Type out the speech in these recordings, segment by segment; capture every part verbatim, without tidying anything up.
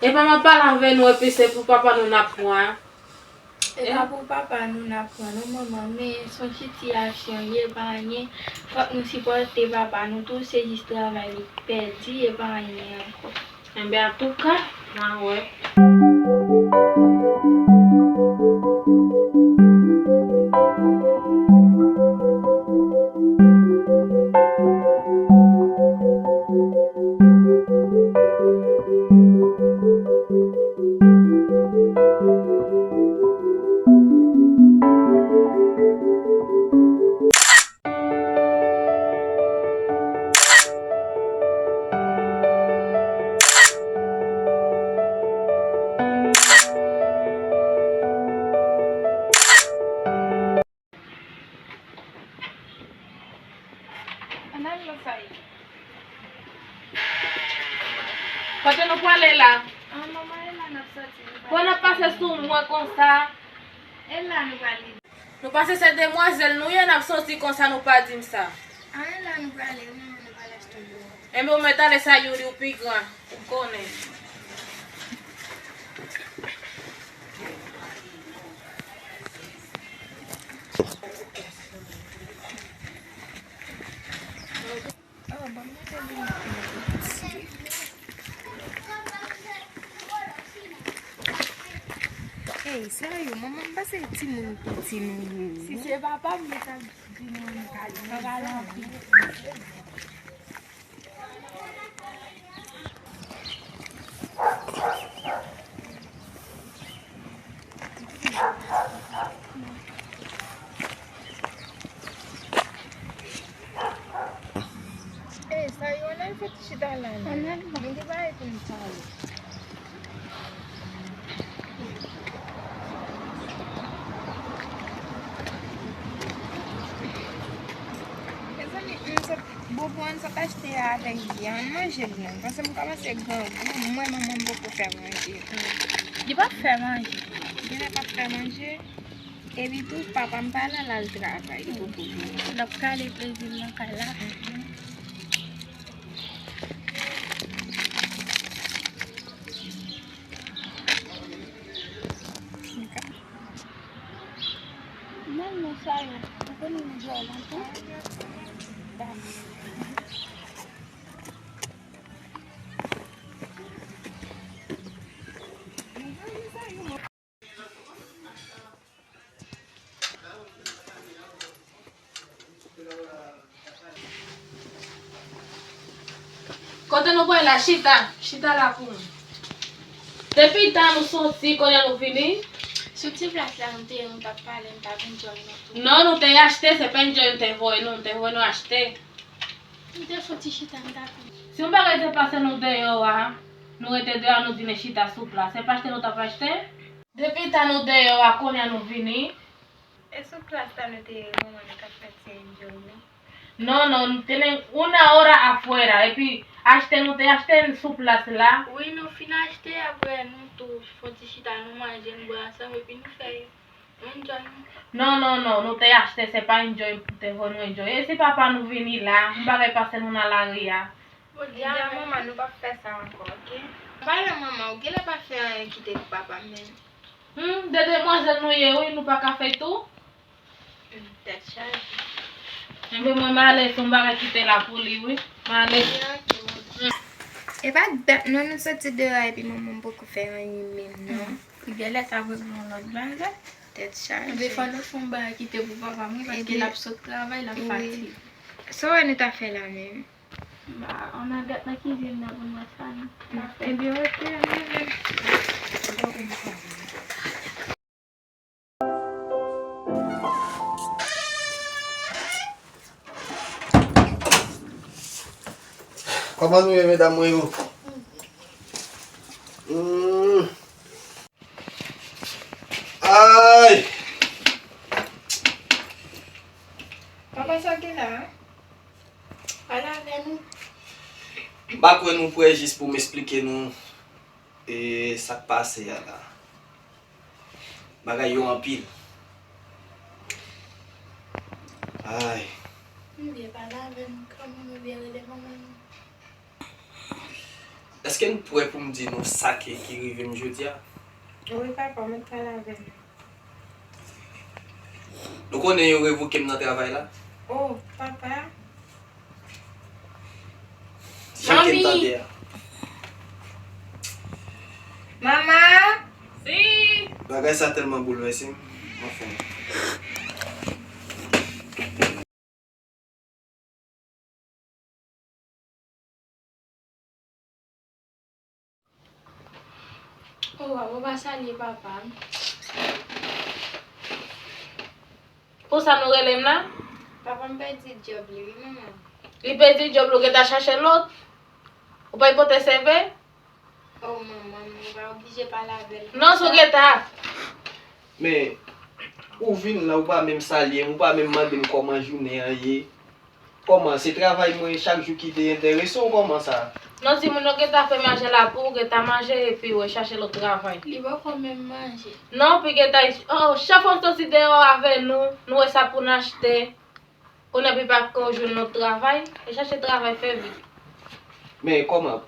Epa m ap pale avè nou epi se pou papa nou n ap pran. E pa pou papa nou n ap pran non, manman, men se yon sitiyasyon li ye, pa anyen. Fòk nou sipòte papa nou tou, se jis travay li pèdi, e pa anyen ankò. Enben, antouka, n a wè. Ann al nan sa ye. Kote nou prale la? An, manman, e la n ap soti, nou prale. Bon, n ap pase sou mwen konsa. E la nou prale. Nou panse se demwazèl nou ye, n ap soti konsa, nou pa di m sa. An, e la nou prale, wi, manman, nou prale achte yon. Enben, ou mèt ale sa, Youri, ou pi gran, ou konnen. Oh, ban m mete li. Ey, serye, manman, m panse timoun piti nou ye. Si se papa m, li t ap di nou, nou ka, nou ka pale anpil. Ey, sa yo, ann al fè ti chita la, non? Ann al. Nou gen bagay pou n pale. Mezanmi, m sot, bonbon an sot achte a avèk ji an, ann manje l non, paske m kòmanse grangou, m wè manman m poko fè manje. Li p ap fè manje. Genlè p ap fè manje. Epi tou, papa m pa la, l al travay, li poko vini. L ap kale plezi l nan kay la. Mhm. Nan, nan sa yo, ou konn nou jwe lontan. Kote nou pral la? Chita. Chita la pou mwen. Depi tan nou soti, kounye a nou vini. Sou ti plas la nou te ye, nou t ap pale, nou t ap enjoy nou tou. Non, nou te achte, se pa enjoy nou te voye nou, nou te voye nou achte. Nou te fon ti chita, nou t ap. Si yon bagay te pase nou deyò a, nou rete deyò a, nou di n chita sou plas, se pa achte nou t ap achte? Depi tan nou deyò a, kounye a nou vini. E sou plas la nou te ye, manman, nou t ap fè ti enjoy nou. Non, non, tenemos una hora afuera. Epi, achte nou te achte sou plas la. Wi, nou fin achte, apre nou tou fon ti chita, nou manje, nou bwè ansanm, epi nou fè enjoy nou. Non, non, non, nou te achte, se pa enjoy, te fò nou enjoy. E si papa nou vini la, yon bagay pase nou nan lari a. Jodi a, manman, nou p ap fè sa ankò, oke? Pale manman, ou genlè pa fè anyen kite pou papa m menm. Hmm, de demwazèl nou ye wi, nou pa ka fè tou. Hmm, tèt chaje. Enben mwen m ale, se yon bagay kite la pou li wi. M ale. Epa dat non nou soti deyò a epi manman m poko fè anyen menm non. Li genlè t ap regle yon lòt bagay. Tèt chaje. Enben fò nou fè yon bagay kite pou papa m wi, paske l ap sot travay, l ap fatige. Sa w wè nou ta fè la menm? Ba, ann al gad nan kizin nan pou n wè sa nou ka fè. Ebyen, oke, ann ale. Kòman nou ye, medam mwen yo? Hmm. Ay! Papa, sa w gen la? Pale avè nou. M pa kwè nou prè jis pou m esplike nou, e, sa k pase a la. Bagay yo anpil. Ay. M byen pale avè nou kanmenm, m byen rele manman nou. Èske n prè pou m di nou sa ki, ki rive m jodi a? Wi, papa, mwen t pale avè nou. Nou konnen yo revoke m nan travay la? Oh, papa. Jan ke m tande a. Mama! Si! Bagay sa tèlman boulvèse m. Anfen. Oh, wa, ou pa salye papa m. Pou sa nou rele m la? Papa m pèdi djòb li, wi, manman. Li pèdi djòb li, ou gentan chache lòt? Ou pa pote C V? Oh, manman, ou pa oblije pale avè l. Non, sou gentan. Men, ou vin la, ou pa menm salye m, ou pa menm mande m kòman jounen an ye. Kòman, se travay mwen chak jou ki te enterese w, kòman sa? Non, timoun yo gentan fè manje la pou ou, gentan manje epi ou chache lòt travay. Li poko menm manje. Non, pi gentan, oh, chak fwa m soti deyò avè nou, nou wè sa pou n achte. Kounye a pi pa ko jwenn lòt travay, e chache travay fè vi. Men kòman?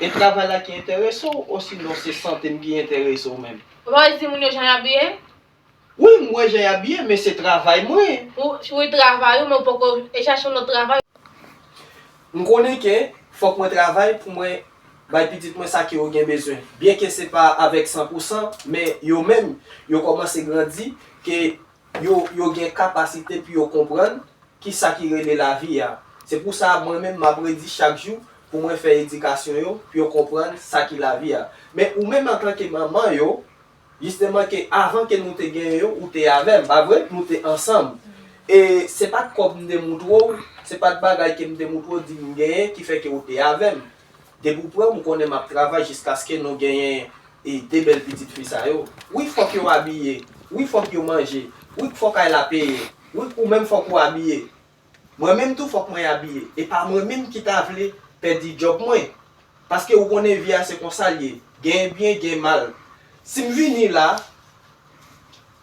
E travay la ki enterese w, osinon se sante m ki enterese w menm? Ou pa wè timoun yo jan y abiye? Wi, m wè jan y abiye, men se travay mwen. Ou, wi, travay ou, men ou poko e chache yon lòt travay. M konnen ke fòk mwen travay pou mwen bay pitit mwen sa ke yo gen bezwen. Byenke se pa avèk san pou san, men yo menm, yo kòmanse grandi, ke yo, yo gen kapasite pou yo konprann kisa ki rele lavi a. Se pou sa, mwen menm, m ap redi chak jou pou mwen fè edikasyon yo, pou yo konprann sa ki lavi a. Men ou menm, antanke manman yo, jisteman, ke avan ke nou te genyen yo, ou te avè m, pa vre? Nou te ansanm. E se pa t kòb m te moutre w, se pa t bagay ke m te moutre w, di m genyen, ki fè ke ou te avè m. Depi w pran m, ou konnen m ap travay jiskaske nou genyen e de bèl pitit fi sa yo. Wi, fòk yo abiye. Wi, fòk yo manje. Wi, fòk kay la peye. Wi, ou menm fòk ou abiye. Mwen menm tou fòk mwen abiye. E pa mwen menm ki ta vle pèdi djòb mwen. Paske ou konnen vi a se konsa l ye. Gen byen, gen mal. Si m vini la,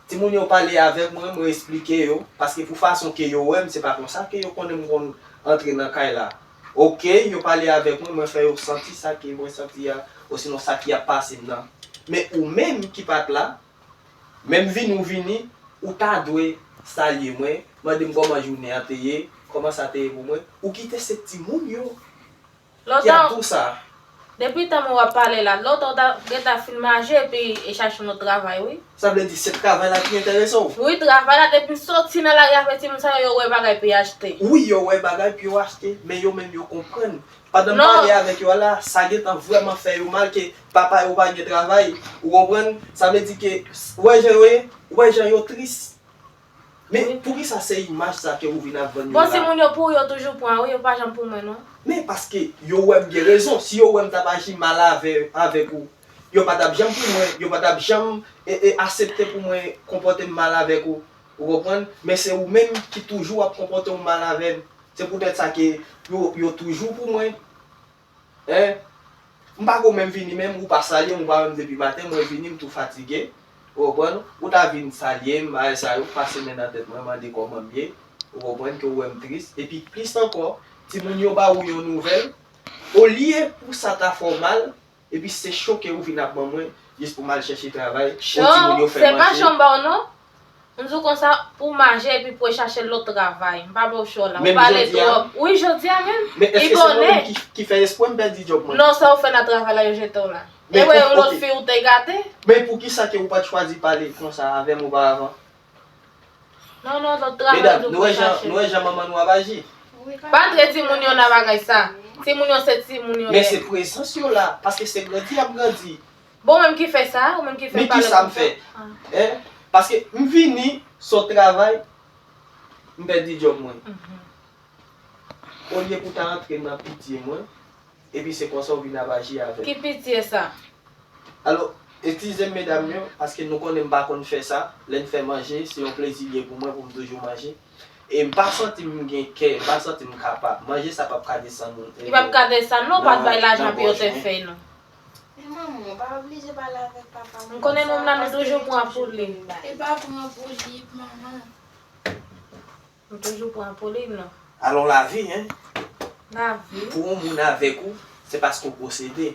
timoun yo pale avèk mwen, mwen esplike yo, paske pou fason ke yo wè m, se pa konsa ke yo konnen m konn antre nan kay la. Oke, yo pale avèk mwen, mwen fè yo santi sa ke mwen santi a, osinon sa ki ap pase m nan. Men ou menm ki pa t la, menm vini ou vini, ou ta dwe salye mwen, mande m kòman jounen an te ye, kòman sa te ye pou mwen. Ou kite se timoun yo ki ap di w sa. Depi tan mwen w ap pale la, lontan w ta gentan fin manje epi e chache yon lòt travay, wi. Sa vle di se travay la ki enterese w? Wi, travay la, depi m soti nan lari avèk timoun sa yo, yo wè bagay pou yo achte. Wi, yo wè bagay pou yo achte, men yo menm yo konprann. Pandan m pale avèk yo a la, sa gentan vrèman fè yo mal ke papa yo pa gen travay. Ou konprann? Sa vle di ke, ou wè jan yo ye, ou wè jan yo tris. Men poukisa se imaj sa ke ou vin ap vann yo la? Bon, timoun yo pou ou, yo toujou pran, wi, yo pa janm pou mwen, non. Men paske yo wè m gen rezon. Si yo wè m t ap aji mal avè, avèk ou, yo pa t ap janm pou mwen, yo pa t ap janm e, e, asepte pou mwen konpòte m mal avèk ou. Ou konprann? Men se ou menm ki toujou ap konpòte w mal avè m. Se poutèt sa ke yo, yo toujou pou mwen. Hein? M pa ko menm vini menm, ou pa salye m, ou pa wè m depi maten, mwen vini, m tou fatige. Ou konprann? Ou ta vin salye m, bagay sa yo, pase men nan tèt mwen, mande kòman m ye. Ou konprann ke ou wè m tris. Epi plis ankò, timoun yo ba ou yon nouvèl, olye pou sa ta fè w mal, epi se cho ke ou vin ap ban mwen, jis pou m al chèche travay, yon timoun yo fè manje. Cho, se pa cho m ba w non. M di w konsa, pou w manje epi pou w chache lòt travay. M pa ba w cho la. Ou pale twòp. Wi, jodi a menm. Men èske se mwen menm ki, ki fè espre m pèdi djòb mwen? Non, sa w fè nan travay la, yo jete w la. E wè yon lòt fi ou te gate? Men poukisa ke ou pa t chwazi pale konsa avè m oparavan? Non, non, lòt travay tou pou w chache. Medam, nou wè jan, nou wè jan manman nou ap aji? Pa antre timoun yo nan bagay sa. Timoun yo se timoun yo ye. Men se prezans yo la, paske se grandi y ap grandi. Bon, ou menm ki fè sa, ou menm ki fè pale konsa. Men kisa m fè? Hein? Paske m vini sot travay, m pèdi djòb mwen. Olye pou w ta antre nan pitye mwen, epi se konsa w vin ap aji avè m. Ki pitye sa? Alò, eskize m medam yo, paske nou konnen m pa konn fè sa. Lè n fè manje, se yon plezi l ye pou mwen pou m toujou manje. E m pa santi m gen kè, m pa santi m kapab. Manje sa p ap ka desann. Li p ap ka desann non, ou pa t bay lajan pou yo te fè non. Men manman, ou pa oblije pale avèk papa m konsa. M konnen nonm nan nou toujou pran pou li. E pa pran pou li, manman. Nou toujou pran pou li non. Alon lavi, hein? Lavi. Pou yon moun avèk ou, Se paske w posede.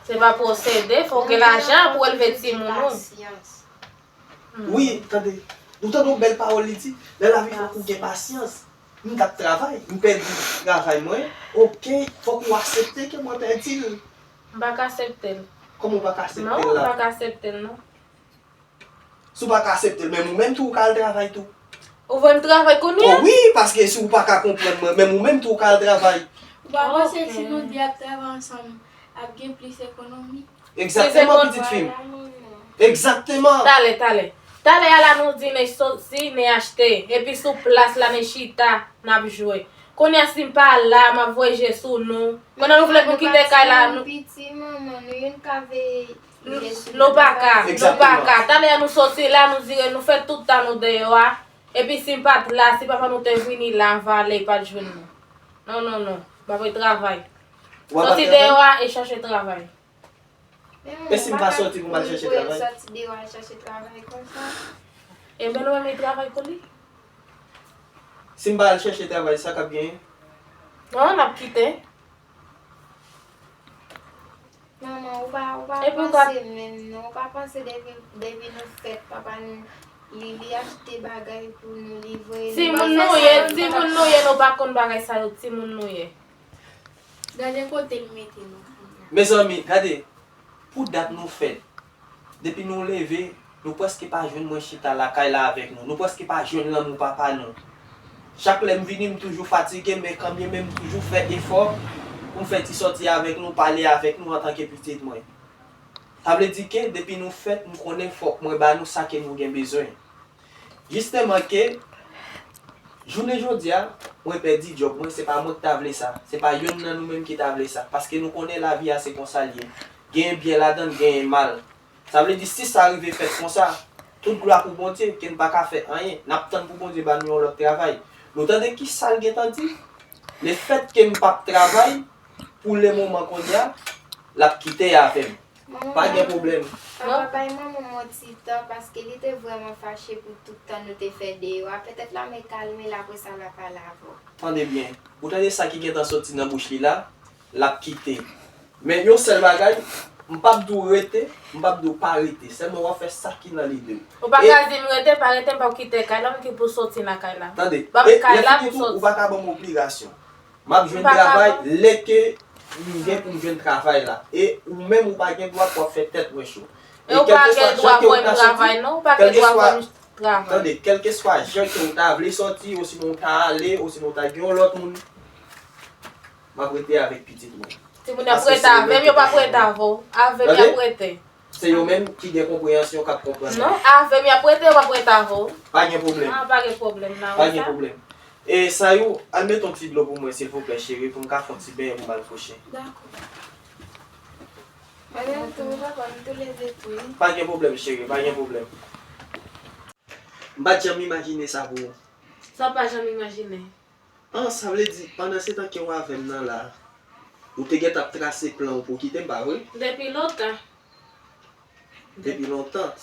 Se pa posede, fò w gen lajan pou w elve timoun ou. Wi, tande. Ou tande yon bèl pawòl li di, nan lavi fòk ou gen pasyans. M t ap travay, m pèdi travay mwen. Oke, fòk ou aksepte ke mwen pèdi l. M pa ka aksepte l. Kòman ou pa ka aksepte l la? Non, m pa ka aksepte l non. Si w pa ka aksepte l, menm ou menm tou ou ka al travay tou. Ou voye m travay kounye a? O wi, paske si w pa ka konprann mwen, menm ou menm tou ou ka al travay. Ou pa panse si nou de ap travay ansanm, ap gen plis ekonomi? Egzakteman, pitit fi m. Egzakteman. Talè, talè. Talè a la nou di ne soti, ne achte. Epi sou plas la ne chita, n ap jwe. Kounye a si m pa la, m ap voye je sou nou. Kounye a nou vle pou kite kay la, nou. Piti manman, nou youn ka veye li sou nou. Nou pa ka, nou pa ka. Talè a nou soti la, nou dire nou fè tout tan nou deyò a. Epi si m pa t la, si papa nou te vini la, vale pa t jwenn nou. Non, non, non. M ap al travay. Soti deyò a e chache travay. E si m pa soti pou m al chache travay? Soti deyò al chache travay konsa. Ebyen nou renmen travay pou li? Si m pa al chache travay, sa k ap genyen? Non, n ap kite. Manman, ou pa, ou pa panse menm non, ou pa panse depi, depi nou fèt, papa nou, li, li achte bagay pou nou, li voye nou. Timoun nou ye, timoun nou ye, nou pa konn bagay sa yo, timoun nou ye. Gade kote l mete nou kounye a. Mezanmi, gade, pou dat nou fèt, depi nou leve, nou prèske pa jwenn mwen chita lakay la avèk nou. Nou prèske pa jwenn lanmou papa nou. Chak lè m vini, m toujou fatige, men kanmenm m toujou fè efò pou m fè ti sòti avèk nou, pale avèk nou antanke pitit mwen. Sa vle di ke depi nou fèt, m konnen fòk mwen ba nou sa ke nou gen bezwen. Jisteman ke, jounen jodi a, mwen pèdi djòb mwen, se pa mwen ki ta vle sa, se pa yonn nan nou menm ki ta vle sa, paske nou konnen lavi a se konsa l ye. Genyen byen ladan l, genyen mal. Sa vle di si sa rive fèt konsa, tout glwa pou Bondye, ke n pa ka fè anyen, n ap tann pou Bondye ba nou yon lòt travay. Nou tande kisa l gentan di? Lefètke m p ap travay, pou lemoman kounye a, l ap kite avè m. Pa gen pwoblèm. Papa bay manman m yon ti tan paske li te vrèman fache pou tout tan nou te fè deyò a. Petèt l ap kalme l apre sa l ap pale avè w. Tande byen, ou tande sa ki gentan soti nan bouch li la? L ap kite. Men yon sèl bagay, m p ap di w rete, m p ap di w pa rete. Sèlman w ap fè sa ki nan lide w. Ou pa ka di m rete, pa rete, m p ap kite kay la, m ki pou soti nan kay la. Tande, e lè fini tou, ou pa ka ban m obligasyon. M ap jwenn travay lè ke m gen pou m jwenn travay la. E ou menm ou pa gen dwa pou w ap fè tèt mwen cho. E ou pa gen dwa voye m travay non, ou pa gen dwa voye m travay. Tande, kèlkeswa jan ke ou ta vle sòti, osinon ou ta ale, osinon ou ta gen yon lòt moun, m ap rete avèk pitit mwen. Timoun y ap rete avè m, yo p ap rete avè w. Avè m y ap rete. Se yo menm ki gen konpreyansyon k ap konprann mwen. Non, avè m y ap rete, yo p ap rete avè w. Pa gen pwoblèm. Non, pa gen pwoblèm, nan wè sa. Pa gen pwoblèm. E Sayou, al mete yon ti dlo pou mwen, silvouplè, cheri, pou m ka fè yon ti benyen pou m al kouche. Dakò. Mwen menm tou, wi, papa, m tou leve tou, wi. Pa gen pwoblèm, cheri, pa gen pwoblèm. M pa t janm imajine sa pou ou. Sa w pa janm imajine? An, sa vle di, pandan se tan ke w avè m nan la, ou te gentan ap trase plan w pou w kite m, pa vre? Depi lontan. Depi lontan.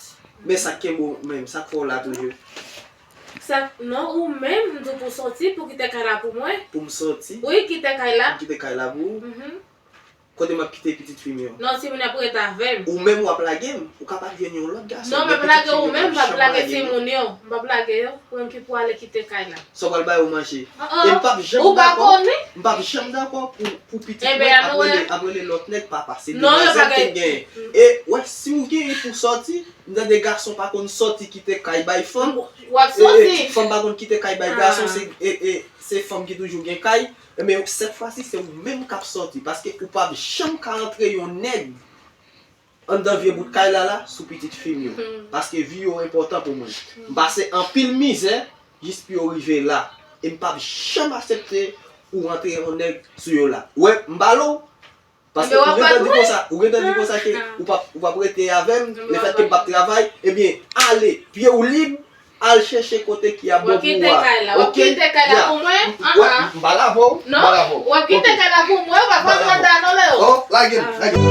Men sa k kenbe w menm, sa k fè w la toujou? Sa, non, ou menm, m di w pou w soti, pou w kite kay la pou mwen. Pou m soti? Wi, kite kay la. Pou m kite kay la pou ou? Mhm. Kote m ap kite pitit fi m yo? Non, timoun y ap rete avè m. Ou menm w ap lage m? Ou ka pa jwenn yon lòt gason. Non, m ap lage ou menm, m p ap lage timoun yo. M p ap lage yo. Ou menm ki pou ale kite kay la. Sa w pral ba yo manje? E m p ap janm dakò. Ou pa konnen? M p ap janm dakò pou, pou pitit mwen ap rele, ap rele lòt nèg papa. Se demwazèl ke m genyen. E, w wè, si w genyen pou sòti, m tande gason pa konn sòti kite kay bay fanm. W ap sòti. Fanm pa konn kite kay bay gason, se, e, e, se fanm ki toujou gen kay. Ebyen, sèt fwa si, se ou menm k ap sòti, paske ou p ap janm ka antre yon nèg anndan vye bout kay la la sou pitit fi m yo, paske vi yo enpòtan pou mwen. M pase anpil mizè jis pou yo rive la, e m p ap janm aksepte ou rantre yon nèg sou yo la. Ou wè, m pale w, Paske ou gentan di konsa, ou gentan di konsa ke ou p ap, ou p ap rete avè m, lefètke m p ap travay, ebyen, ale, pye w lib, al chèche kote ki a bon pou ou a. W ap kite kay la, w ap kite kay la pou mwen? Anhan. M pa la avè w, m pa la avè w. Non, w ap kite kay la pou mwen, ou pa fè m manda non, Leo. Oh, lage m, lage m.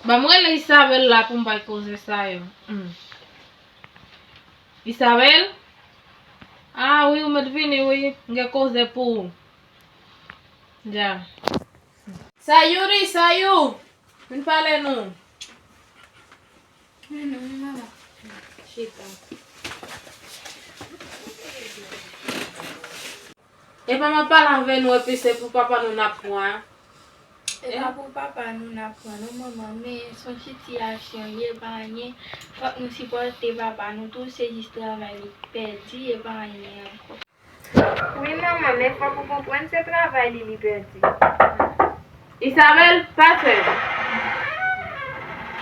Ban m rele Isabel la pou m bay koze sa yo. Hmm. Isabel? Ah wi, ou mèt vini wi. M gen koze pou ou. Ya. Sayuri, Sayu, vin pale non. Vini, vini, manman. Chita. Epa m ap pale avè nou, epi se pou papa nou n ap pran. E pa pou papa nou n ap pran non, manman, men se yon sitiyasyon li ye, pa anyen. Fòk nou sipòte papa nou tou, se jis travay li pèdi, e pa anyen ankò. Wi, manman, men fòk ou konprann se travay li li pèdi. Isabel, pase.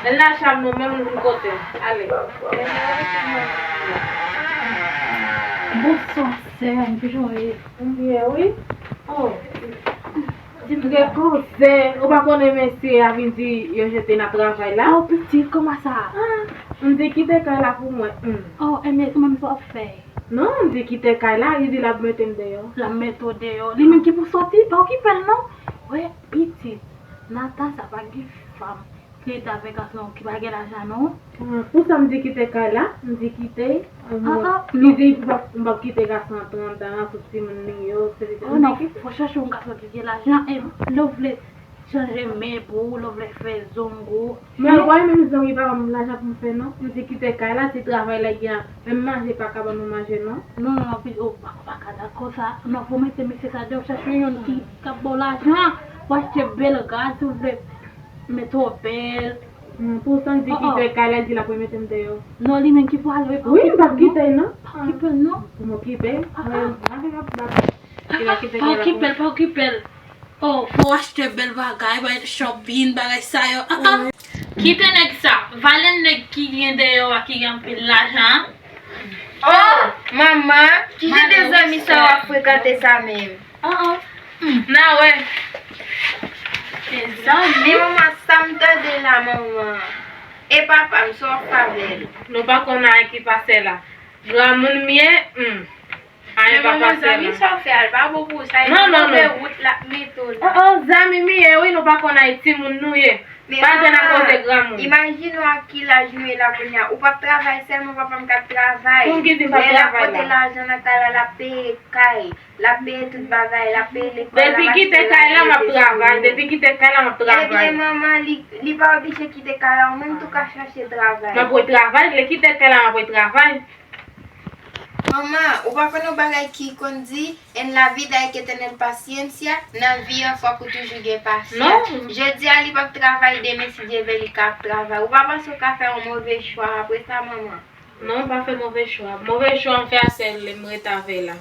Elna chanm nou menm, nou vin kote. Ale. Bonswa, sè, m toujou ye. M byen, wi. Oh. Di m gen koze, ou pa konnen mesye a vin di yo jete nan travay la? Oh, pitit, kòman sa? Ah, m di kite kay la pou mwen. Hmm. Oh, enben, ou menm sa w ap fè? Non, m di kite kay la, li di l ap mete m deyò. L ap mete w deyò. Li menm ki pou soti, pa okipe l non. Wè, pitit, Natasa pa gen fanm ki rete avèk gason ki pa gen lajan non. Ah, pou sa m di kite kay la, m di kite. Ah, ah, li di m p ap, m p ap kite gason an trant an, tout timoun li yo, se li. Oh non, fò chèche yon gason ki gen lajan, e lè w vle chanje men pou ou, lè w vle fè zong ou. Men w pa menm zong li pa ban m lajan pou m fè non. M di kite kay la, se travay la gen, menm manje pa ka ban nou manje non. Non, non, pi, ou pa, ou pa ka dakò sa. Non, fò mete mesye sa deyò, chèche youn ki, k ap ba w lajan, w achte bèl rad, si w vle mete w bèl. Hmm, pou sa m di kite kay la, di l ap remete m deyò. Non, li menm ki pou ale, wi, pa okipe l non. Wi, m p ap kite l non. Pa okipe l non. Pou m okipe l. Ah, ah. Mwen, m ap bat. Li va kite kay la pou mwen. Pa okipe l, pa okipe l. Oh, fò w achte bèl bagay, bay shopping, bagay sa yo. Ah, ah. Kite nèg sa. Valè nèg ki gen deyò a, ki gen anpil lajan. Oh, manman, ki jan de zanmi sa w ap frekante sa menm? Ah, ah. Hmm. Nan wè. Mezanmi. Men manman, sa m tande la, manman. E papa m, sa w ap fè avè l? Nou pa konn anyen ki pase la. Granmoun m ye, hmm. Anyen pa pase la. Men manman, zanmi sa w fè a, l pa bon pou ou, sa e move wout l ap mete w la. Oh, oh, zanmi m ye, wi, nou pa konn anyen, timoun nou ye. Pa antre nan koze granmoun. Imajine w ak ki laj ou ye la kounye a. Ou p ap travay sèlman, papa m k ap travay. Pou m ki di m p ap travay la. Lè l ap pote lajan nan kay la, l ap peye kay, l ap peye tout bagay, l ap peye lekòl, l ap achte rad, rete sou li. Depi kite kay la, m ap travay. Depi kite kay la, m ap travay. Ebyen, manman, li, li pa oblije kite kay la, ou menm tou ka chache travay. M ap retravay, lè kite kay la, m ap retravay. Manman, ou pa konn yon bagay ki konn di, en la vida hay que tener paciencia, nan vi an fòk ou toujou gen pasyans. Non. Jodi a li p ap travay, demen si Dye vle li ka ap travay. Ou pa panse w ka fè yon move chwa apre sa, manman? Non, m pa fè move chwa. Move chwa m fè a se li m ret avè l la.